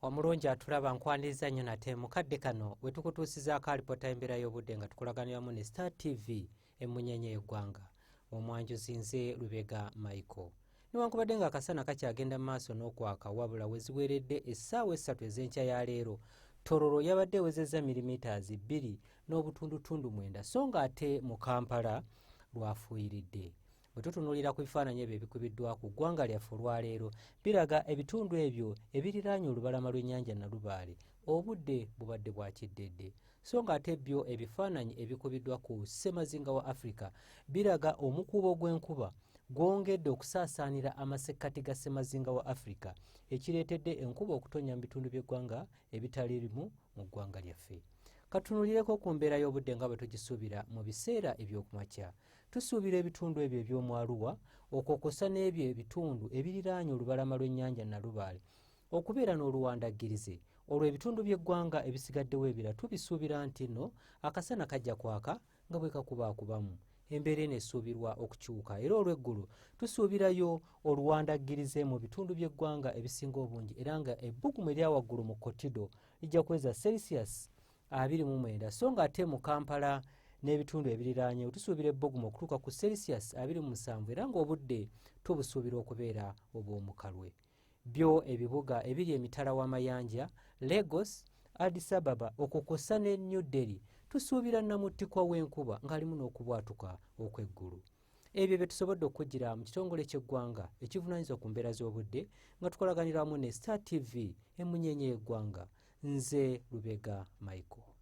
Omulungi atulaba, nkwaniriza nnyo nate mu kadde kano we tukutuusizaako alipota y'embeera y'obudde nga tukolaganiramu ne Star TV, emmunyenye y'eggwanga. Omwanjuzi nze Lubega Michael. Newankubadde nga akasana kakyagenda mu maaso n'okwaka, wabula we ziweredde essaawa 3 ez'enkya ya leero, Tororo yabadde ewezezza millimeters 2.9, so nga ate mu Kampala lwafuuyiridde. Bwe tutunuulira ku bifaananyi ebyo ebikubiddwa ku ggwanga lyaffe olwaleero, biraga ebitundu ebyo ebiriraanye olubalama lw'ennyanja Nalubaale, obudde bubadde bwa kiddedde, so nga ate byo ebifaananyi ebikubiddwa ku ssemazinga wa Africa biraga omukuubo gw'enkuba gwongedde okusaasaanira amasekkati ga ssemazinga wa Africa, ekireetedde enkuba okutonnya mu bitundu by'eggwanga ebitali bimu mu ggwanga lyaffe. Katunulireko ku mbeera y'obudde nga bwe tugisuubira mu biseera eby'okumakya. Tusuubira ebitundu ebyo eby'omu Arua, okwo kw'ossa n'ebyo ebitundu ebiriraanye olubalama lw'ennyanja Nalubaale okubeera n'oluwandaggirize. Olwo ebitundu by'eggwanga ebisigaddewo ebira tubisuubira nti nno akasana kajja kwaka nga bwe kakubaakubamu. Embeera eno esuubirwa okukyuka era olw'eggulo tusuubirayo oluwandaggirize mu bitundu by'eggwanga ebisinga obungi, era nga ebbugumu erya waggulu mu Kotido lijja kuweza Celsius 29, so nga ate mu Kampala n'ebitundu ebiriraanyewo tusuubira ebbugumu okutuuka ku Celsius 27, era ng'obudde tubusuubira okubeera obw'omukalwe. Byo ebibuga ebiri emitala w'amayanja, Lagos, Addis Ababa, okwo kw'ossa ne New Delhi, tusuubira namuttikwa w'enkuba ng'alimu n'okubwatuka okw'eggulu. Ebyo bye tusobodde okukugira mu kitongole ky'eggwanga ekivunaanyizibwa ku mbeera z'obudde nga tukolaganira wamu ne Star TV, emmunyenye y'eggwanga. Nze Lubega Michael.